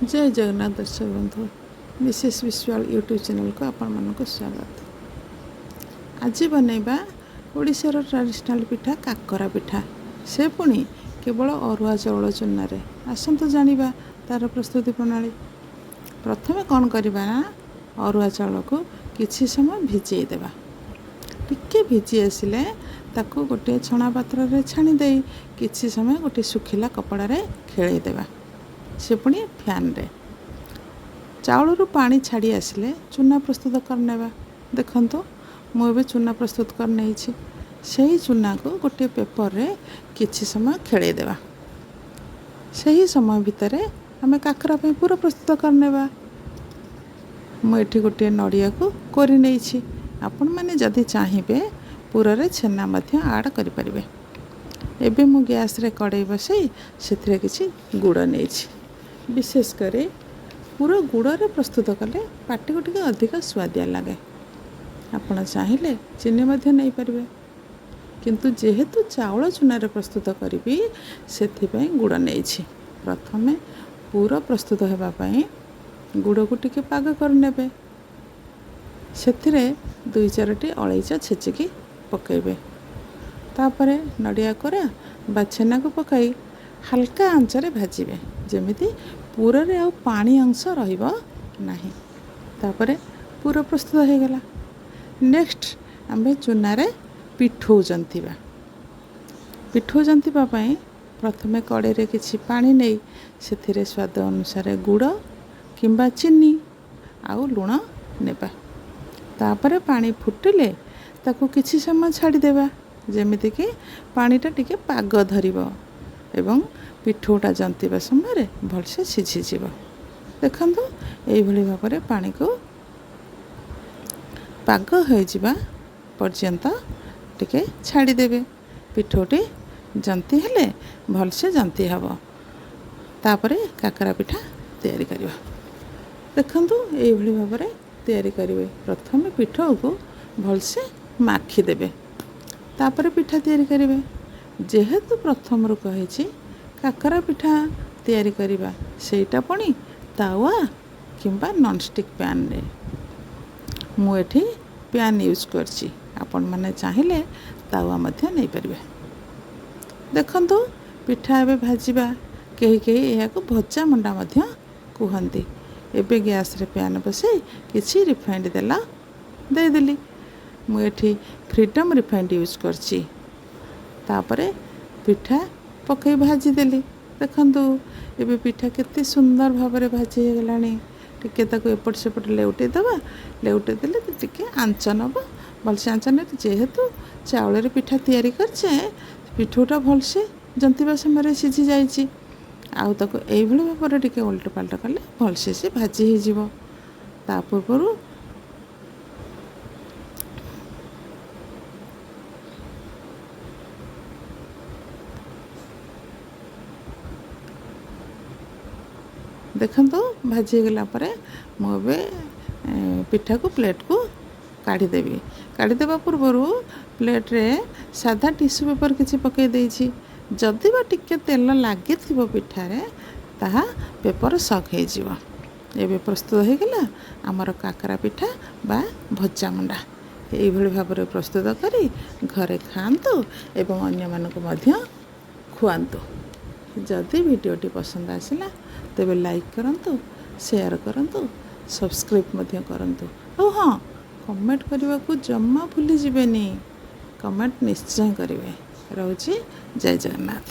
ଜୟ ଜଗନ୍ନାଥ ଦର୍ଶକ ବନ୍ଧୁ, Mrs Biswal YouTube ଚ୍ୟାନେଲ୍କୁ ଆପଣମାନଙ୍କୁ ସ୍ୱାଗତ। ଆଜି ବନେଇବା ଓଡ଼ିଶାର ଟ୍ରାଡ଼ିସନାଲ୍ ପିଠା କାକରା ପିଠା, ସେ ପୁଣି କେବଳ ଅରୁଆ ଚାଉଳ ଚୁନାରେ। ଆସନ୍ତୁ ଜାଣିବା ତା'ର ପ୍ରସ୍ତୁତି ପ୍ରଣାଳୀ। ପ୍ରଥମେ କ'ଣ କରିବା ନା, ଅରୁଆ ଚାଉଳକୁ କିଛି ସମୟ ଭିଜେଇ ଦେବା। ଟିକେ ଭିଜି ଆସିଲେ ତାକୁ ଗୋଟିଏ ଛଣା ପାତ୍ରରେ ଛାଣି ଦେଇ କିଛି ସମୟ ଗୋଟିଏ ଶୁଖିଲା କପଡ଼ାରେ ଖେଳେଇ ଦେବା, ସେ ପୁଣି ଫ୍ୟାନ୍ରେ। ଚାଉଳରୁ ପାଣି ଛାଡ଼ି ଆସିଲେ ଚୁନା ପ୍ରସ୍ତୁତ କରିନେବା। ଦେଖନ୍ତୁ, ମୁଁ ଏବେ ଚୁନା ପ୍ରସ୍ତୁତ କରିନେଇଛି। ସେହି ଚୁନାକୁ ଗୋଟିଏ ପେପରରେ କିଛି ସମୟ ଖେଳେଇ ଦେବା। ସେହି ସମୟ ଭିତରେ ଆମେ କାକରା ପାଇଁ ପୁର ପ୍ରସ୍ତୁତ କରିନେବା। ମୁଁ ଏଠି ଗୋଟିଏ ନଡ଼ିଆକୁ କୋରି ନେଇଛି। ଆପଣମାନେ ଯଦି ଚାହିଁବେ, ପୁରରେ ଛେନା ମଧ୍ୟ ଆଡ଼୍ କରିପାରିବେ। ଏବେ ମୁଁ ଗ୍ୟାସ୍ରେ କଡ଼େଇ ବସାଇ ସେଥିରେ କିଛି ଗୁଡ଼ ନେଇଛି। ବିଶେଷ କରି ପୁର ଗୁଡ଼ରେ ପ୍ରସ୍ତୁତ କଲେ ପାଟିକୁ ଟିକେ ଅଧିକ ସୁଆଦିଆ ଲାଗେ। ଆପଣ ଚାହିଁଲେ ଚିନି ମଧ୍ୟ ନେଇପାରିବେ, କିନ୍ତୁ ଯେହେତୁ ଚାଉଳ ଚୁନାରେ ପ୍ରସ୍ତୁତ କରିବି, ସେଥିପାଇଁ ଗୁଡ଼ ନେଇଛି। ପ୍ରଥମେ ପୁର ପ୍ରସ୍ତୁତ ହେବା ପାଇଁ ଗୁଡ଼କୁ ଟିକେ ପାଗ କରିନେବେ। ସେଥିରେ ଦୁଇ ଚାରୋଟି ଅଳେଇଚ ଛେଚିକି ପକାଇବେ। ତାପରେ ନଡ଼ିଆ କୋରା ବା ଛେନାକୁ ପକାଇ ହାଲକା ଆଞ୍ଚରେ ଭାଜିବେ, ଯେମିତି ପୁରରେ ଆଉ ପାଣି ଅଂଶ ରହିବ ନାହିଁ। ତାପରେ ପୁର ପ୍ରସ୍ତୁତ ହୋଇଗଲା। ନେକ୍ସଟ ଆମେ ଚୁନାରେ ପିଠଉ ଜନ୍ତିବା। ପିଠଉ ଜନ୍ତିବା ପାଇଁ ପ୍ରଥମେ କଡ଼େଇରେ କିଛି ପାଣି ନେଇ ସେଥିରେ ସ୍ୱାଦ ଅନୁସାରେ ଗୁଡ଼ କିମ୍ବା ଚିନି ଆଉ ଲୁଣ ନେବା। ତାପରେ ପାଣି ଫୁଟିଲେ ତାକୁ କିଛି ସମୟ ଛାଡ଼ିଦେବା, ଯେମିତିକି ପାଣିଟା ଟିକେ ପାଗ ଧରିବ ଏବଂ ପିଠଉଟା ଜନ୍ତିବା ସମୟରେ ଭଲସେ ସିଝିଯିବ। ଦେଖନ୍ତୁ, ଏଇଭଳି ଭାବରେ ପାଣିକୁ ପାଗ ହୋଇଯିବା ପର୍ଯ୍ୟନ୍ତ ଟିକେ ଛାଡ଼ିଦେବେ। ପିଠଉଟି ଜନ୍ତି ହେଲେ ଭଲସେ ଜନ୍ତି ହେବ। ତାପରେ କାକରା ପିଠା ତିଆରି କରିବା। ଦେଖନ୍ତୁ, ଏଇଭଳି ଭାବରେ ତିଆରି କରିବେ। ପ୍ରଥମେ ପିଠଉକୁ ଭଲସେ ମାଖିଦେବେ, ତାପରେ ପିଠା ତିଆରି କରିବେ। ଯେହେତୁ ପ୍ରଥମରୁ କହିଛି କାକରା ପିଠା ତିଆରି କରିବା, ସେଇଟା ପୁଣି ତାୱା କିମ୍ବା ନନଷ୍ଟିକ୍ ପ୍ୟାନ୍ରେ। ମୁଁ ଏଠି ପ୍ୟାନ୍ ୟୁଜ୍ କରିଛି, ଆପଣମାନେ ଚାହିଁଲେ ତାୱା ମଧ୍ୟ ନେଇପାରିବେ। ଦେଖନ୍ତୁ, ପିଠା ଏବେ ଭାଜିବା। କେହି କେହି ଏହାକୁ ଭଜା ମଣ୍ଡା ମଧ୍ୟ କୁହନ୍ତି। ଏବେ ଗ୍ୟାସ୍ରେ ପ୍ୟାନ୍ ବସାଇ କିଛି ରିଫାଇଣ୍ଡ ତେଲ ଦେଇଦେଲି। ମୁଁ ଏଠି ଫ୍ରିଡ଼ମ୍ ରିଫାଇଣ୍ଡ ୟୁଜ୍ କରିଛି। ତାପରେ ପିଠା ପକାଇ ଭାଜିଦେଲି। ଦେଖନ୍ତୁ, ଏବେ ପିଠା କେତେ ସୁନ୍ଦର ଭାବରେ ଭାଜି ହେଇଗଲାଣି। ଟିକେ ତାକୁ ଏପଟ ସେପଟ ଲେଉଟେଇ ଦେବା। ଲେଉଟେଇ ଦେଲେ ଟିକେ ଆଞ୍ଚ ନେବ, ଭଲସେ ଆଞ୍ଚ ନେଲେ, ଯେହେତୁ ଚାଉଳରେ ପିଠା ତିଆରି କରିଛେ, ପିଠଉଟା ଭଲସେ ଜନ୍ତିବା ସମୟରେ ସିଝି ଯାଇଛି। ଆଉ ତାକୁ ଏଇଭଳି ଭାବରେ ଟିକେ ଓଲଟ ପାଲଟ କଲେ ଭଲସେ ସେ ଭାଜି ହେଇଯିବ। ତା ପୂର୍ବରୁ ଦେଖନ୍ତୁ, ଭାଜି ହେଇଗଲା ପରେ ମୁଁ ଏବେ ପିଠାକୁ ପ୍ଲେଟ୍କୁ କାଢ଼ିଦେବି। କାଢ଼ିଦେବା ପୂର୍ବରୁ ପ୍ଲେଟ୍ରେ ସାଧା ଟିସୁ ପେପର୍ କିଛି ପକାଇ ଦେଇଛି। ଯଦି ବା ଟିକେ ତେଲ ଲାଗିଥିବ ପିଠାରେ, ତାହା ପେପର୍ ସକ୍ ହେଇଯିବ। ଏବେ ପ୍ରସ୍ତୁତ ହୋଇଗଲା ଆମର କାକରା ପିଠା ବା ଭଜା ମଣ୍ଡା। ଏଇଭଳି ଭାବରେ ପ୍ରସ୍ତୁତ କରି ଘରେ ଖାଆନ୍ତୁ ଏବଂ ଅନ୍ୟମାନଙ୍କୁ ମଧ୍ୟ ଖୁଆନ୍ତୁ। ଯଦି ଭିଡ଼ିଓଟି ପସନ୍ଦ ଆସିଲା, ତେବେ ଲାଇକ୍ କରନ୍ତୁ, ସେୟାର କରନ୍ତୁ, ସବସ୍କ୍ରାଇବ୍ ମଧ୍ୟ କରନ୍ତୁ। ଆଉ ହଁ, କମେଣ୍ଟ କରିବାକୁ ଜମା ଭୁଲିଯିବେନି। କମେଣ୍ଟ ନିଶ୍ଚୟ କରିବେ। ରହୁଛି, ଜୟ ଜଗନ୍ନାଥ।